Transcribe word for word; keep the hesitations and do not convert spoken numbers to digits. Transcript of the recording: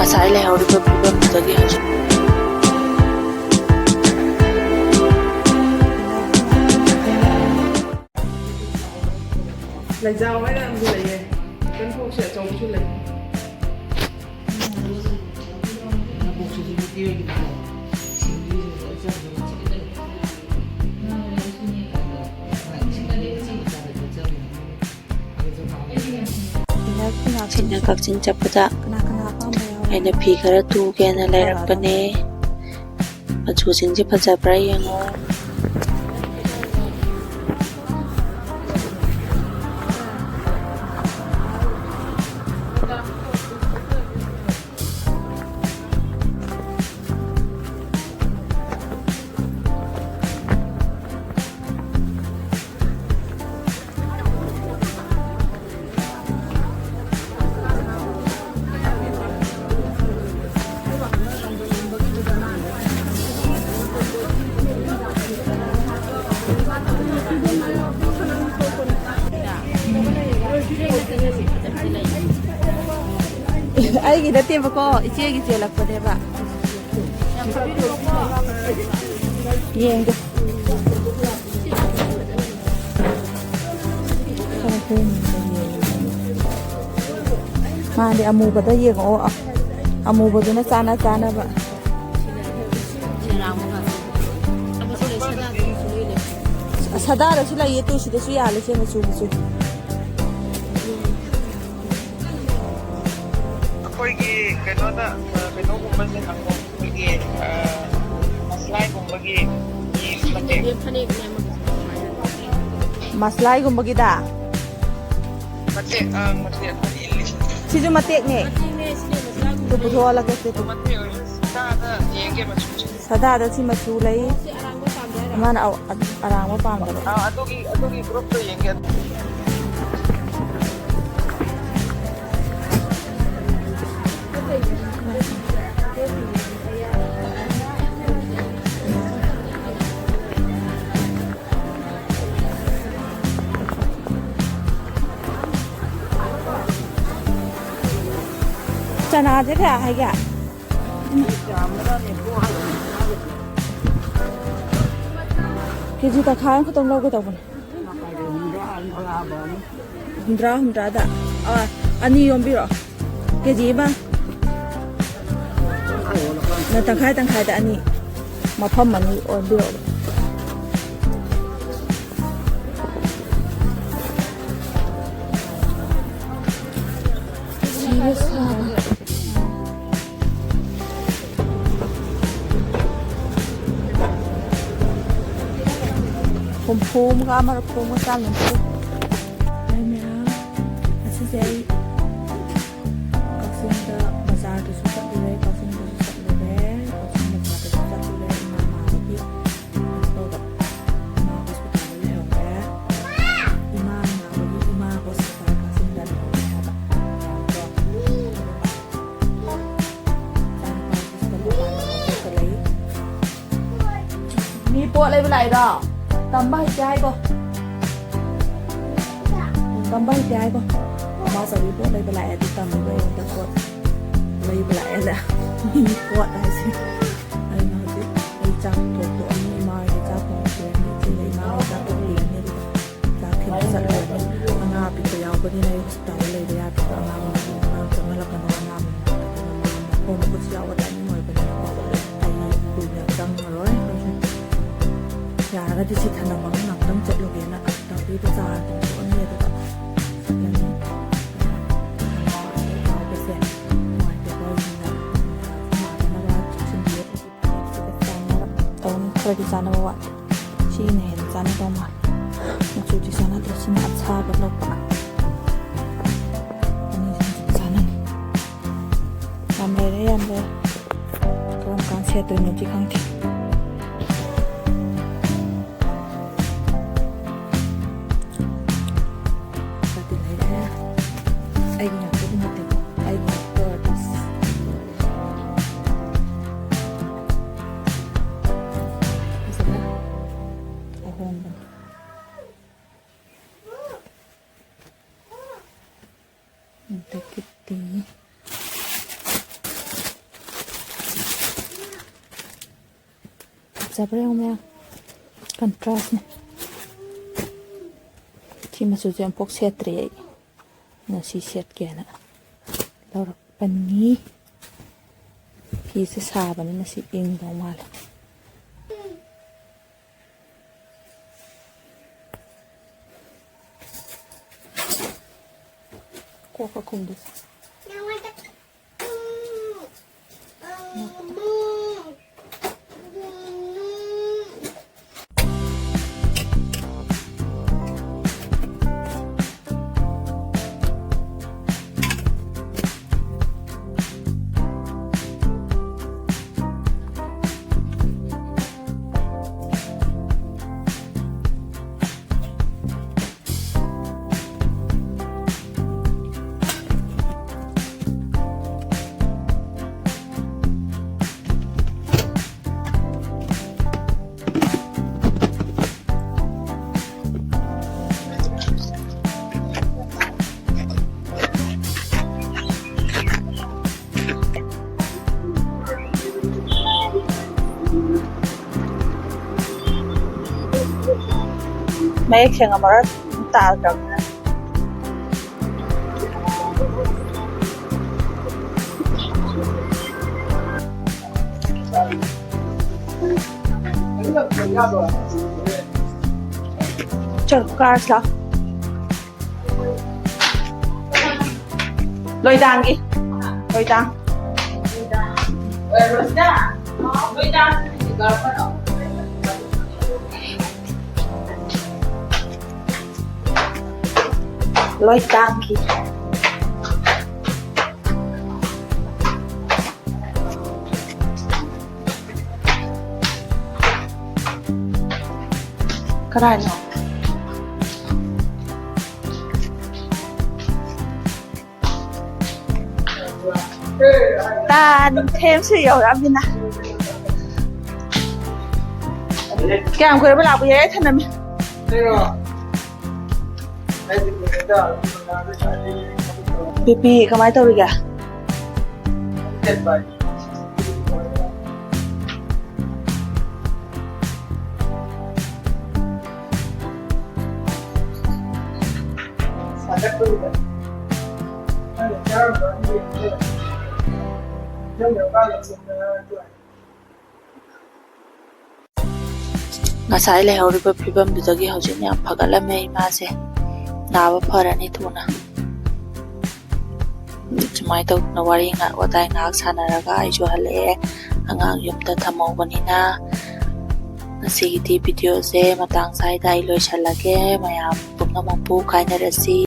ꯉꯁꯥꯏ ꯂꯩꯍꯧꯔꯤꯕ ꯐꯤꯕꯝꯗꯨꯗꯒꯤ ꯍꯧꯖꯤꯛ꯫ ꯂꯩꯖꯥꯎ ꯍꯥꯏꯅ ꯑꯃꯁꯨ ꯂꯩꯌꯦ꯫ ꯀꯥꯡꯄꯣꯛꯁꯦ ꯑꯆꯧꯕꯁꯨ ꯂꯩ꯫ ꯁꯤꯅ ꯀꯛꯆꯤꯡ ꯆꯠꯄꯗ ꯑꯩꯅ ꯐꯤ ꯈꯔ ꯇꯨꯒꯦꯅ ꯂꯩꯔꯛꯄꯅꯦ꯫ ꯃꯆꯨꯁꯤꯡꯁꯦ ꯐꯖꯕ꯭ꯔꯥ ꯌꯦꯡꯉꯣ꯫ ꯑꯩꯒꯤ ꯅꯠꯇꯦꯕꯀꯣ, ꯏꯆꯦꯒꯤ ꯆꯦꯜꯂꯛꯄꯅꯦꯕ꯫ ꯌꯦꯡꯒꯦ꯫ ꯃꯥꯗꯤ ꯑꯃꯨꯕꯗ ꯌꯦꯡꯉꯛꯑꯣ꯫ ꯑꯃꯨꯕꯗꯨꯅ ꯆꯥꯅ ꯆꯥꯅꯕ꯫ ꯁꯗꯥꯗꯁꯨ ꯂꯩꯌꯦ, ꯇꯨ ꯁꯤꯗꯁꯨ ꯌꯥꯜꯂꯦ ꯁꯦ, ꯃꯆꯨ ꯃꯆꯨ꯫ ꯑꯩꯈꯣꯏꯒꯤ ꯀꯩꯅꯣꯗ, ꯑ, ꯀꯩꯅꯣꯒꯨꯝꯕꯁꯦ ꯍꯪꯉꯣ꯫ ꯑꯩꯈꯣꯏꯒꯤ, ꯑ, ꯃꯁꯂꯥꯏꯒꯨꯝꯕꯒꯤ ꯃꯇꯦꯛ꯫ ꯃꯁꯂꯥꯏꯒꯨꯝꯕꯒꯤꯗ? ꯃꯇꯦꯛ, ꯑ, ꯃꯇꯦꯛ ꯑꯩꯈꯣꯏꯅ ꯏꯜꯂꯤꯁꯦ꯫ ꯁꯤꯁꯨ ꯃꯇꯦꯛꯅꯦ꯫ ꯇꯨ ꯄꯨꯊꯣꯛꯍꯜꯂꯛꯀꯦ ꯁꯦ, ꯇꯨ꯫ ꯃꯇꯦꯛ ꯑꯣꯏꯔꯁꯨ ꯆꯥꯗ ꯌꯦꯡꯒꯦ ꯃꯆꯨꯁꯦ꯫ ꯁꯗꯥꯗ ꯁꯤ ꯃꯆꯨ ꯂꯩ꯫ ꯃꯥꯅ ꯑ-, ꯑ-, ꯑꯔꯥꯡꯕ ꯄꯥꯝꯗꯕ꯫ ꯑꯥ, ꯑꯗꯨꯒꯤ, ꯑꯗꯨꯒꯤ group ꯇꯣ ꯌꯦꯡꯒꯦ꯫ ꯆꯅꯥꯁꯦ ꯀꯌꯥ ꯍꯥꯏꯒꯦ? ꯀꯦꯖꯤ ꯇꯪꯈꯥꯏ ꯑꯃꯈꯛꯇꯪ ꯂꯧꯒꯦ ꯇꯧꯕꯅꯦ꯫ ꯍꯨꯝꯗ꯭ꯔꯥ, ꯍꯨꯝꯗ꯭ꯔꯥꯗ꯫ ꯑꯥ, ꯑꯅꯤ ꯌꯣꯝꯕꯤꯔꯣ꯫ ꯀꯦꯖꯤ ꯑꯃ꯫ ꯅ ꯇꯪꯈꯥꯏ ꯇꯪꯈꯥꯏꯗ ꯑꯅꯤ꯫ ꯃꯐꯝ ꯑꯅꯤ ꯑꯣꯟꯕꯤꯔꯛꯑꯣ꯫ ꯁꯤꯒ ꯁꯥꯕ꯫ ꯍꯨꯝꯐꯨ ꯑꯃꯒ ꯃꯔꯤꯐꯨ ꯑꯃꯒ ꯆꯥꯝ ꯅꯤꯐꯨ꯫ ꯃꯌꯥꯝ ꯑꯁꯤꯁꯦ ꯑꯩ ꯀꯛꯆꯤꯡꯗ ꯕꯖꯥꯔꯗꯁꯨ ꯆꯠꯂꯨꯔꯦ, ꯀꯛꯆꯤꯡꯗꯁꯨ ꯆꯠꯂꯨꯔꯦ, ꯀꯛꯆꯤꯡ ꯕꯖꯥꯔꯗꯁꯨ ꯆꯠꯂꯨꯔꯦ, ꯏꯃꯥ ꯅꯥꯕꯒꯤ꯫ ꯑꯗꯨꯒ ꯏꯃꯥ ꯍꯣꯁꯄꯤꯇꯥꯜꯗ ꯂꯩꯍꯧꯔꯦ꯫ ꯏꯃꯥ ꯅꯥꯕꯒꯤ ꯏꯃꯥ ꯍꯣꯁꯄꯤꯇꯥꯜ ꯀꯛꯆꯤꯡꯗ ꯂꯩꯍꯧꯔꯦ ꯍꯥꯏꯕ꯫ ꯏꯆꯥꯅꯨꯄꯥꯁꯤꯁꯨ ꯃꯄꯥꯟ ꯂꯝꯗ ꯂꯩ꯫ ꯃꯤ ꯄꯣꯠ ꯂꯩꯕ ꯂꯥꯛꯏꯔꯣ? ꯇꯝꯕ ꯍꯩꯇꯦ ꯍꯥꯏꯒꯣ꯫ ꯎꯝ, ꯇꯝꯕ ꯍꯩꯇꯦ ꯍꯥꯏꯒꯣ꯫ ꯃꯃꯥ ꯆꯧꯕꯤ ꯄꯣꯠ ꯂꯩꯕ ꯂꯥꯛꯑꯦ, ꯑꯗꯨ ꯇꯝꯃꯤꯕ ꯑꯩꯉꯣꯟꯗ ꯄꯣꯠ ꯂꯩꯕ ꯂꯥꯛꯑꯦꯅ꯫ ꯃꯤ ꯄꯣꯠ ꯍꯥꯏꯁꯦ꯫ ꯑꯩꯅ ꯍꯧꯖꯤꯛ ꯑꯩ ꯆꯥꯛ ꯊꯣꯡꯗꯣꯛꯑꯅꯤ, ꯏꯃꯥ ꯍꯣꯏꯒꯤ ꯆꯥꯛ ꯊꯣꯡꯕꯤꯔꯅꯤ, ꯏꯆꯦꯒ ꯏꯃꯥ ꯍꯣꯏꯒꯤ ꯆꯥꯛ ꯊꯣꯡꯕꯤꯔꯅꯤ, ꯑꯗꯨꯒ ꯆꯥꯛ ꯊꯤꯟꯕ ꯆꯠꯂꯨꯔꯅꯤ꯫ ꯑꯉꯥꯡ ꯑꯄꯤꯛꯄ ꯌꯥꯎꯕꯅꯤꯅ ꯑꯩ ꯍꯣꯁꯄꯤꯇꯥꯜꯗ ꯂꯩꯕ ꯌꯥꯗꯦꯕ꯫ ꯑꯉꯥꯡ ꯑꯉꯥꯡ ꯆꯪꯍꯜꯂꯛꯀꯅꯣ, ꯑꯉꯥꯡ ꯃꯈꯣꯡ ꯃꯈꯨꯠꯁꯨ ꯌꯥꯎꯕ ꯇꯥꯏꯃꯤꯡ ꯑꯣꯏꯕꯅꯤꯅꯀꯣ꯫ ꯑꯩ ꯀꯨꯏꯅ ꯆꯪꯉꯔꯣꯏ꯫ ꯑꯩꯁꯨ ꯌꯥꯔꯒꯗꯤ ꯁꯤ ꯊꯅꯝꯃꯒ ꯉꯥꯛꯇꯪ ꯆꯠꯂꯨꯒꯦꯅ ꯇꯧꯕꯤꯕ꯫ ꯆꯥ ꯑꯗꯨꯝ ꯊꯣꯛꯑꯅꯤ ꯑꯗꯨꯒ ꯆꯠꯂꯅꯤ꯫ ꯌꯥꯎꯕꯁꯦ ꯅꯨꯡꯉꯥꯏꯇꯦꯀꯣ꯫ ꯑꯩꯁꯤꯅ ꯅꯥꯗꯅꯕ ꯆꯦꯛꯁꯤꯟꯕꯤꯌꯨ꯫ ꯐꯅꯦꯛꯁꯤꯒ ꯆꯥꯟꯅꯕ ꯇꯧꯅꯤ꯫ ꯈꯔꯗꯤ ꯆꯥꯟꯅꯕ ꯋꯥꯠꯂꯤ꯫ ꯁꯤꯅ ꯍꯦꯟꯅ ꯆꯥꯟꯅꯗꯧ ꯃꯥꯜꯂꯤ꯫ ꯃꯆꯨꯗꯤ ꯆꯥꯟꯅꯗ꯭ꯔꯦ꯫ ꯁꯤꯅ ꯑꯁꯥꯕ ꯂꯧꯕ꯫ ꯑꯅꯤꯁꯤꯅ ꯆꯞ ꯆꯥꯟꯅꯅꯤ꯫ ꯌꯥꯝ ꯂꯩꯔꯦ, ꯌꯥꯝ ꯂꯩꯔꯦ꯫ ꯀꯔꯝ ꯀꯥꯟ ꯁꯦꯠꯇꯣꯏꯅꯣꯗꯤ ꯈꯪꯗꯦ꯫ ꯈꯔꯗꯤ ꯂꯩꯔꯦ꯫ ꯑꯩꯒꯤ ꯉꯥꯛꯇꯗꯤ ꯅꯠꯇꯦꯀꯣ꯫ ꯑꯩꯒꯤ ꯉꯥꯛꯇ ꯑꯣꯏꯔꯗꯤ ꯐꯖꯅ ꯑꯍꯣꯡꯕꯅꯤ꯫ ꯑꯗꯒꯤꯗꯤ ꯐꯖꯕ꯭ꯔꯥ ꯌꯦꯡꯉꯨ ꯃꯌꯥꯝ, contrastꯅꯦ꯫ ꯁꯤ ꯃꯆꯨꯁꯦ ꯑꯃꯨꯛꯐꯥꯎ ꯁꯦꯠꯇ꯭ꯔꯤ ꯑꯩ, ꯉꯁꯤ ꯁꯦꯠꯀꯦꯅ ꯂꯧꯔꯛꯄꯅꯤ꯫ ꯐꯤꯁꯦ ꯁꯥꯕꯅꯤꯅ ꯁꯤ ꯏꯪꯗꯧ ꯃꯥꯜꯂꯦ꯫ ꯀꯣꯛꯀ ꯈꯨꯝꯗꯦ꯫ ꯃꯌꯦꯛ ꯁꯦꯡꯉꯝꯃꯔꯣꯏ, ꯇꯥꯗ꯭ꯔꯕꯅꯤꯅ꯫ ꯆꯠꯂꯣ, ꯀꯥꯔꯁꯤ ꯂꯥꯎ꯫ ꯂꯣꯏꯗꯥꯡꯒꯤ꯫ ꯂꯣꯏꯗꯥꯡ꯫ ꯂꯣꯏꯗꯥꯡꯒꯤ꯫ ꯀꯗꯥꯏꯅꯣ? ꯇꯥꯟ ꯈꯦꯝꯁꯨ ꯌꯧꯔꯛꯑꯃꯤꯅ꯫ ꯀꯌꯥꯝ ꯀꯨꯏꯔꯕ ꯂꯥꯛꯄ? ꯌꯥꯏ, ꯊꯅꯝꯃꯤ꯫ ꯕꯤ ꯄꯤ ꯀꯃꯥꯏꯅ ꯇꯧꯔꯤꯒꯦ? ꯍꯥꯒꯠꯄꯗꯨꯗ ꯅꯪꯅ ꯆꯥꯔꯝꯕ ꯑꯅꯤ ꯂꯩꯕꯗꯣ ꯅꯪꯅ ꯃꯥꯅ ꯆꯨꯝꯅ ꯑꯗꯨꯃꯥꯏꯅ ꯉꯁꯥꯏ ꯂꯩꯍꯧꯔꯤꯕ ꯐꯤꯕꯝꯗꯨꯗꯒꯤ ꯍꯧꯖꯤꯛ ꯌꯥꯝ ꯐꯒꯠꯂꯝꯃꯦ ꯏꯃꯥꯁꯦ꯫ ꯅꯥꯕ ꯐꯔꯅꯤ ꯊꯨꯅ꯫ ꯁꯨꯃꯥꯏꯅ ꯇꯧꯗꯅ ꯋꯥꯔꯤ ꯉꯥ-, ꯋꯥꯇꯥꯏ ꯉꯥꯏꯍꯥꯛ ꯁꯥꯟꯅꯔꯒ ꯑꯩꯁꯨ ꯍꯜꯂꯛꯑꯦ꯫ ꯑꯉꯥꯡ ꯌꯨꯝꯗ ꯊꯝꯍꯧꯕꯅꯤꯅ ꯉꯁꯤꯒꯤꯗꯤ ꯚꯤꯗꯤꯑꯣꯁꯦ ꯃꯇꯥꯡ ꯁ꯭ꯋꯥꯏꯗ ꯑꯩ ꯂꯣꯏꯁꯤꯜꯂꯒꯦ꯫ ꯃꯌꯥꯝ ꯄꯨꯝꯅꯃꯛꯄꯨ ꯀꯥꯏꯅꯔꯁꯤ꯫